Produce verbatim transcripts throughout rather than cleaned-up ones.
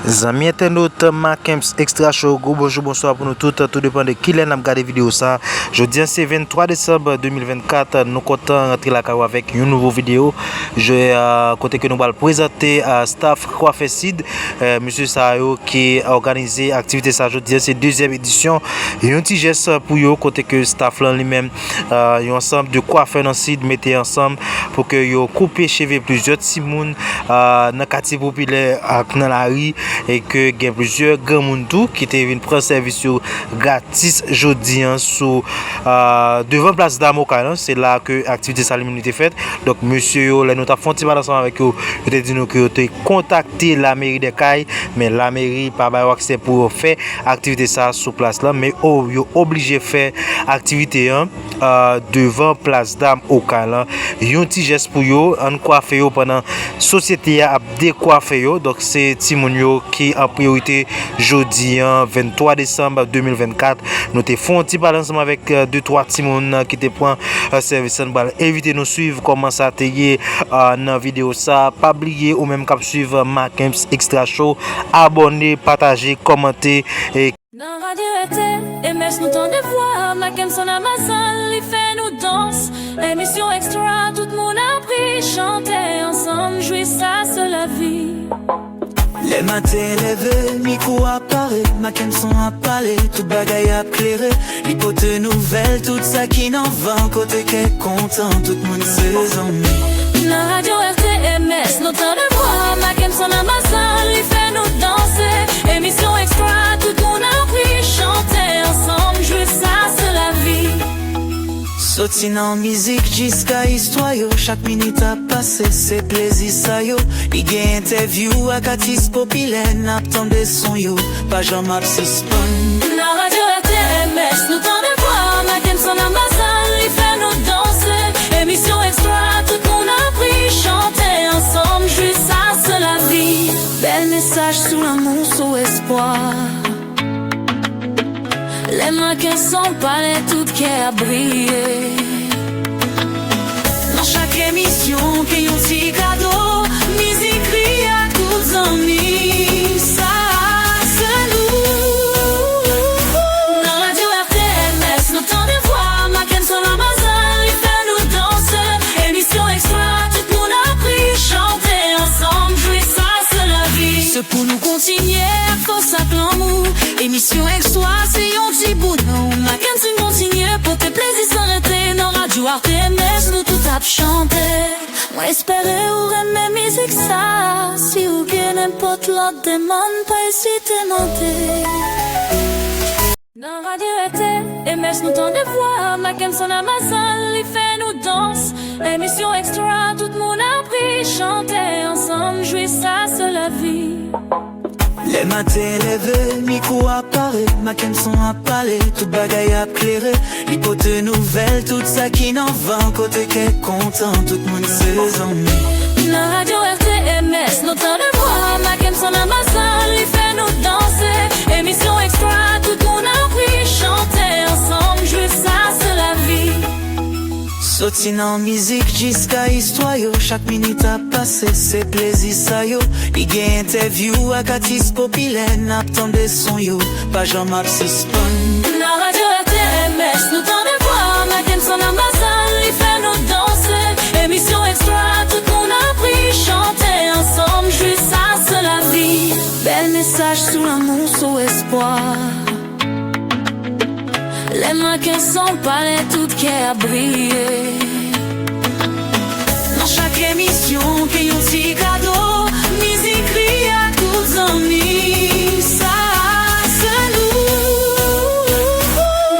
Zanmi entènot Macken's Extra Show, gwo bonjou, bonswa pou nou tout, tou depan de kilè n ap gade videyo sa. Jodi a se venntwa desanm de mil vennkat, nou kontan rantre lakay ou avèk yon nouvo videyo. Je, euh, kote ke nou pral prezante, euh, staff Kwafè Sid. Euh, mesye sa yo ki òganize aktivite sa jodi a, se dezyèm edisyon. Yon ti jès pou yo, kote ke staff lan li menm, euh, yon ansanm de kwafè nan Sid mete ansanm pou ke yo koupe cheve plizyè timoun, euh, nan katye popilè ak nan lari, e ke gen plizyè granmoun tou ki te vin pran sèvis yo gratis jodi a sou, euh, devan plas dam Okay lan. Se la ke aktivite sa li menm li te fèt. Donk, mesye yo, lè nou t ap fè yon ti pale ansanm avèk yo, yo te di nou ke yo te kontakte lameri dè Kay, men lameri pa ba yo aksè pou yo fè aktivite sa sou plas la, men o, yo oblije fè aktivite an, euh, devan plas dam Okay lan. Yon ti jès pou yo, ann kwafe yo pandan sosyete a ap dekwafe yo. Donk, se timoun yo ki an priyorite jodi a, venntwa desanm de mil vennkat. Nou te fè yon ti pale ansanm avèk, euh, de twa timoun, euh, ki te pran, euh, sèvis la. Nou pral envite nou swiv kòman sa te ye, euh, nan videyo sa. Pa bliye, ou menm k ap swiv, euh, Macken's Extra Show, abòne, pataje, kòmante, e Nan radyo R T M S nou tande vwa Mackenson Amazan, li fè nou dans. Emisyon ekstra, tout moun ap ri, chante ansanm, jwi, sa se lavi. Lè maten leve, mikwo ap pare, Mackenson ap pale, tout bagay ap klere. Li pote nouvèl, tout sa ki nan van, kote kè kontan, tout moun se zanmi. Nan radyo R T M S nou tande vwa Mackenson Amazan, li fè nou danse. Emisyon ekstra, tout moun ap ri, chante ansanm, jwi, sa se lavi. Soti nan mizik jiska istwa yo, chak minit ap pase, se plezi sa yo. Li gen entèvyou ak atis popilè, n ap tande son yo, pa janm ap sispann. Nan radyo R T M S nou tande vwa Mackenson Amazan, li fè nou danse. Emisyon ekstra, tout moun ap ri, chante ansanm, jwi, sa se lavi. Bèl mesaj sou lanmou, sou espwa. Lè Mackenson pale, tout kè ap briye. Nan chak emisyon, gen yon ti kado, mizik, ri ak tout zanmi. Sa se nou. Nan radyo R T M S nou tande vwa Mackenson Amazan, li fè nou danse. Emisyon ekstra, tout moun ap ri, chante ansanm, jwi, sa se lavi. Se pou nou kontinye ak fòs ak lanmou. Emisyon ekstra, se yon ti bout nou. Mackenson kontinye pote plezi san rete. Nan radyo R T M S nou tout ap chante. Mwen espere ou renmen mizik sa. Si ou gen nenpòt lòt demann, pa ezite mande. Nan radyo R T M S nou tande vwa Mackenson Amazan, li fè nou dans. Emisyon ekstra, tout moun ap ri, chante ansanm, jwi, sa se lavi. Lè maten leve, mikwo ap pare, Mackenson ap pale, tout bagay ap klere. Li pote nouvèl, tout sa ki nan van, kote kè kontan, tout moun se zanmi. Nan radyo R T M S nou tande vwa Mackenson Amazan, li fè nou danse. Emisyon ekstra, tout moun ap ri, chante ansanm, jwi, sa se lavi. Soti nan mizik jiska istwa yo, chak minit ap pase, se plezi sa yo. Li gen entèvyou ak atis popilè, n ap tande son yo, pa janm ap sispann. Nan radyo R T M S nou tande vwa Mackenson Amazan, li fè nou danse. Emisyon ekstra, tout moun ap ri, chante ansanm, jwi, sa se lavi. Bèl mesaj sou lanmou, sou espwa. Lè Mackenson pale, tout kè ap briye. Nan chak emisyon, gen yon ti kado, mizik, ri ak tout zanmi. Sa se nou.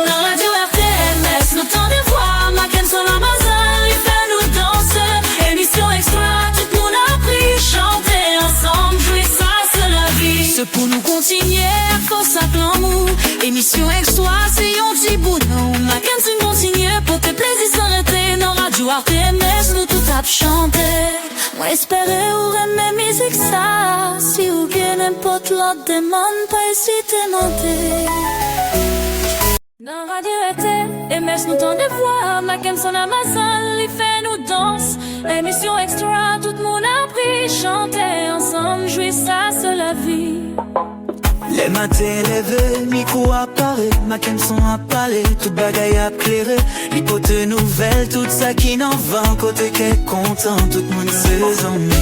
Nan radyo R T M S nou tande vwa Mackenson Amazan, li fè nou danse. Emisyon ekstra, tout moun ap ri, chante ansanm, jwi, sa se lavi. Se pou nou kontinye ak fòs ak lanmou. Emisyon ekstra, se yon ti bout nou. Mackenson kontinye pote plezi san rete. Nan radyo R T M S nou tout ap chante. Mwen espere ou renmen mizik sa. Si ou gen nenpòt lòt demann, pa ezite mande. Nan radyo R T M S nou tande vwa Mackenson Amazan, li fè nou dans. Emisyon ekstra, tout moun ap ri, chante ansanm, jwi, sa se lavi. Lè maten leve, mikwo a pare, Mackenson ap pale, tout bagay ap klere. Li pote nouvèl, tout sa ki nan van, kote kè kontan, tout moun se zanmi.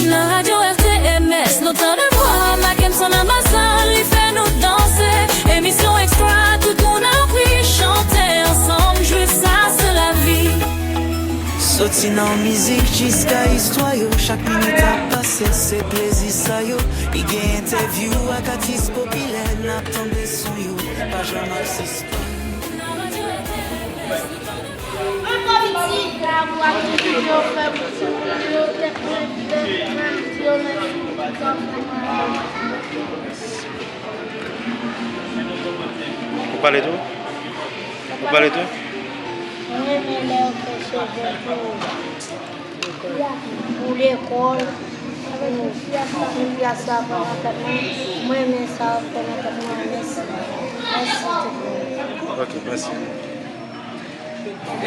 Nan radyo R T M S, nou tande vwa Mackenson Amazan, li fè nou danse. Emisyon ekstra, tout moun ap ri, chante ansanm, jwe sa se lavi. Soti nan mizik jiska istwa yo, chak minit ap pase, se plezi sa yo. Li gen entèvyou ak atis popilè, n ap tande son yo, pa janm ap sispann. Ou pale tou? Ou pale tou? Mwen renmen lè yo fè cheve pou, pou lekòl, pou, pou klas la aprann nan tèt mwen. Mwen renmen sa yo fè nan tèt mwen. Mèsi. Mèsi tout moun. Ok, mèsi.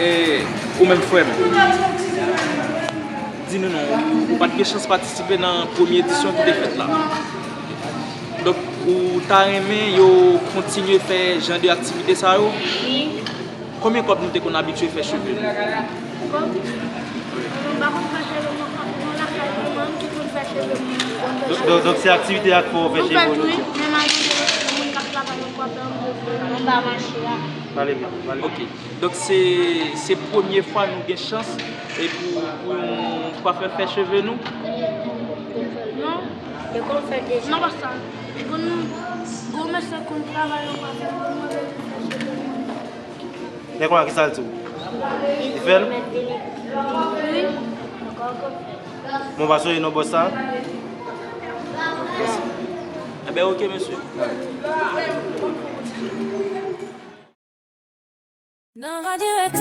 E ou menm, frè m, di nou non, ou pa t gen chans patisipe nan premye edisyon ki te fèt la. Donk, ou ta renmen yo kontinye fè jan de aktivite sa yo? Wi. Konbyen kòb nou te konn abitye fè cheve nou? Kòb? Mwen pa konn fè cheve mwen, mwen lakay manman m ki konn fè cheve mwen. Donk, donk, donk se aktivite a k fè w fè cheve w jodi a? Wi, men malgre se moun k ap travay nan kwafè an, mwen pa mache a. Pale byen, pale byen. Ok. Donk, se, se premye fwa nou gen chans e pou, pou yon kwafè fè cheve nou? Non. Yo konn fè deja. Non, pa sa. Bon, nou, gwo mesye konn travay nan kwafè, mwen, mwen vle fè cheve mwen. Nèg la, kisa l di w? Li fè l? Wi. Bon, pa sonje non bòs sa? Mèsi. Enben, ok, mesye. Nan radyo R T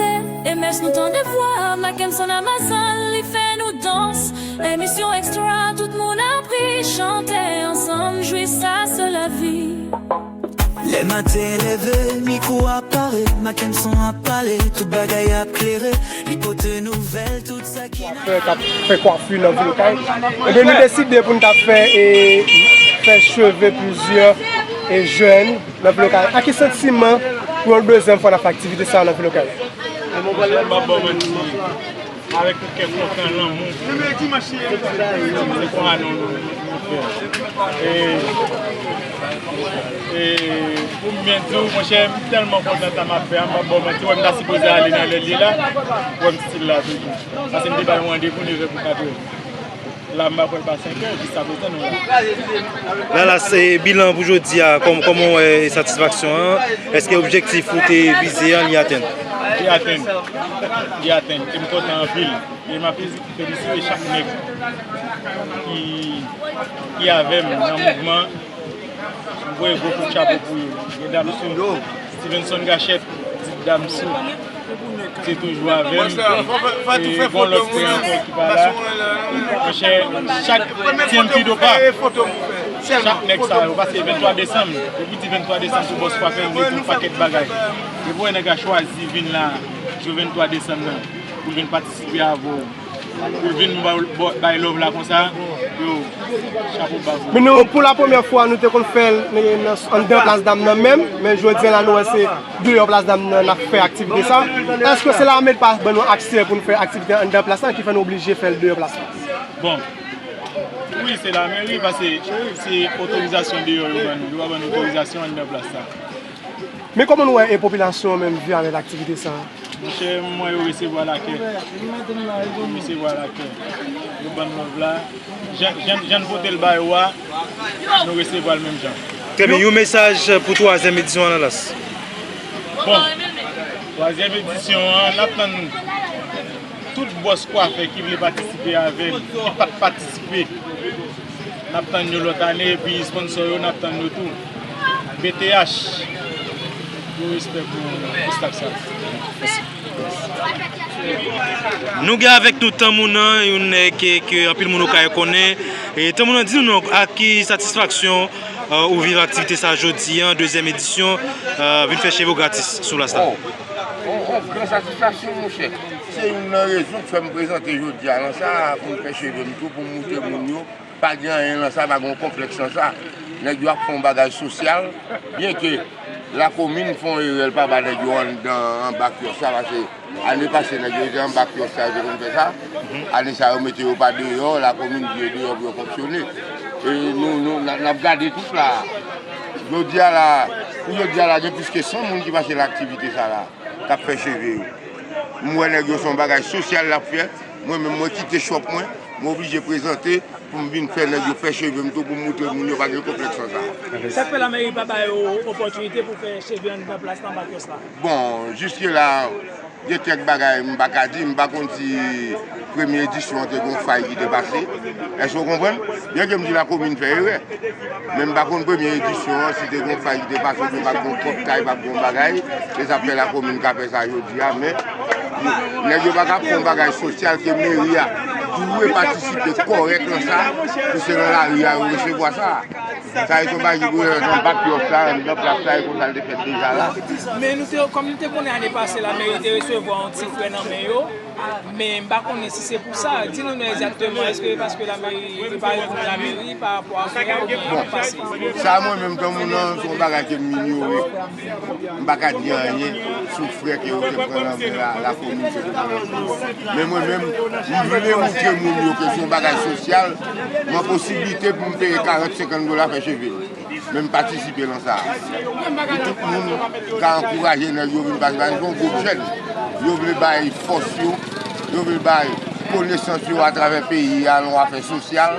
M S nou tande vwa Mackenson Amazan, li fè nou dans. Emisyon ekstra, tout moun ap ri, chante ansanm, jwi, sa se lavi. Lè maten leve, mikwo a pare, Mackenson ap pale, tout bagay ap klere, li pote nouvèl, tout sa ki nan... Fè, k ap fè kwafi nan vil Kay. Ebyen, nou deside pou n ta fè, e, fè cheve plizyè, e, jèn nan vil Kay. Ak ki santiman pou yon dezyèm fwa n ap fè aktivite sa a nan vil Kay? Mwen, m ap ba w manti. Avèk tout kè kontan, lanmou. Se konsa nou, nou, nou fè. E, e, pou m byen di w, monchè, m tèlman kontan sa m ap fè a, m p ap ba w manti, wè m ta sipoze ale nan lè l ye la, wè m still la toujou. Paske m te ba yon randevou nevè pou katrè. La, m pa kwè l pa senkè, jiskaprezan nou la. Lalas, e bilan pou jodi a, kòm, kòman w wè satisfaksyon an? Èske objektif ou te vize an, li atenn? Li atenn. Li atenn. E m kontan anpil. E m ap felisite chak nèg ki, ki avè m nan mouvman. M voye gwo kout chapo pou yo. Gen dam sou Stevenson Gachèt, Dit Dam sou, se toujou avè m. E gon lòt frè ankò ki pa la. Monchè, chak T M P Dopa, chak nèg sa yo, paske venntwa desanm, depi di venntwa desanm sou bòs pa fè, m gen yon pakèt bagay. Depi w wè nèg la chwazi vin la, jou venntwa desanm nan, pou l vin patisipe avè w. Pou vin ba-, ba-, bay love la konsa, yo, chapo ba pou. Men nou, pou la premyè fwa, nou te konn fè l, men, nan, anndan plas dam nan menm, men jodi a la, nou wè se deyò plas dam nan n ap fè aktivite sa. Èske se lameri pa ban nou aksè pou n fè aktivite anndan plas la ki fè nou oblije fè l deyò plas la? Bon, wi, se lameri, paske se otorizasyon deyò yo ban nou. Yo pa ban nou otorizasyon anndan plas la. Men kòman nou wè e popilasyon an menm viv avèk aktivite sa a? Monchè, m wè yo resevwa l ak kè. Yo resevwa l ak kè. Yo ban n love la. Jan, jan, jan n pote l ba yo a, nou resevwa l menm jan. Trè byen, yon mesaj pou twazyèm edisyon an, Lalas. Bon, twazyèm edisyon an, n ap tann tout bòs kwafè ki vle patisipe avè n, ki pa t patisipe. N ap tann yo lòt ane, epi sponsò yo, n ap tann yo tou. B T H, gwo respè pou, pou staff sa. Mèsi. Nou gen avèk nou Tanmounan, yon nèg ke, ke anpil moun Okay konnen. E Tanmounan, di nou non, ak ki satisfaksyon, euh, ou viv aktivite sa jodi an, dezyèm edisyon, euh, vin fè cheve w gratis sou plas la? Oh, oh, oh, gran satisfaksyon, monchè. Se youn nan rezon k fè m prezante jodi a lan sa, pou m fè cheve m tou, pou m moutre moun yo. Pa gen anyen nan sa, pa gen yon konplèks nan sa. Nèg yo ap fè yon bagay sosyal, byenke lakomin fè yon erè, l pa ba nèg yo anndan anba kyòs la, paske ane pase nèg yo te anba kyòs la, yo te konn fè sa. Ane sa yo mete yo pa deyò, lakomin di yo deyò pou yo fonksyone. E nou, nou, n ap, n ap gade tout la. Jodi a la, pou jodi a la, gen plis ke san moun ki pase nan aktivite sa la, k ap fè cheve yo. M wè nèg yo se yon bagay sosyal l ap fè. Mwen menm, mwen kite chòp mwen, mwen oblije prezante pou m vin fè nèg yo fè cheve m tou, pou m moutre moun yo pa gen konplèks nan sa. Sa k fè lameri pa ba yo opòtinite pou fè cheve anndan plas la, anba kyòs la? Bon, jiske la, gen kèk bagay m pa ka di, m pa konn si premye edisyon an te gen yon fay ki te pase. Èske w konprann? Byenke m di lakomin fè erè, men m pa konn premye edisyon an, si te gen yon fay ki te pase, oubyen pa t gen yon kòb kay, pa t gen yon bagay, se sa k fè lakomin ka fè sa jodi a, men nèg yo pa ka fè yon bagay sosyal ke meri a dwe patisipe kòrèk nan sa, pou se nan lari a yo resevwa sa. Sa e se yon bagay ki dwe anba kyòs la, anndan plas la, e konsa l te fèt deja la. Men nou te, kòm nou te konnen ane pase, lameri te resevwa yon ti frè nan men yo. Men m pa konnen si se pou sa. Di nou non egzakteman, èske paske lameri, li pa reponn lameri pa rapò a frè oubyen ane pase? Bon, sa mwen menm, tankou moun nan, se yon bagay ke m inyore. M pa ka di anyen sou frè ke yo te pran nan men la, lakomin ke te pran nan men yo. Men mwen menm, m vle moutre moun yo ke se yon bagay sosyal. M an posiblite pou m peye karant, senkant dola fè cheve m. Men m patisipe nan sa. Pou tout moun ka ankouraje nèg yo vin patisipe. Se yon gwoup jèn. Yo vle bay fòs yo. Yo vle bay konesans yo atravè peyi a, nan afè sosyal.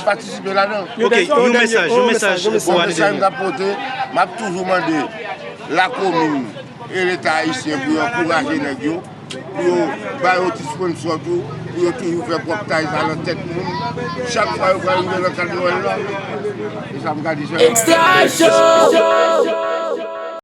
Patisipe ladan. Ok, yon mesaj, yon mesaj pou ane dènye. Mesaj m t ap pote, m ap toujou mande lakomin e Leta ayisyen pou yo ankouraje nèg yo, pou yo ba yo ti sponsò tou, pou yo toujou fè pwòptay sa nan tèt moun. Chak fwa yo pral rive nan kad Nwèl la, e sa m ka di sèlman. Extra Show.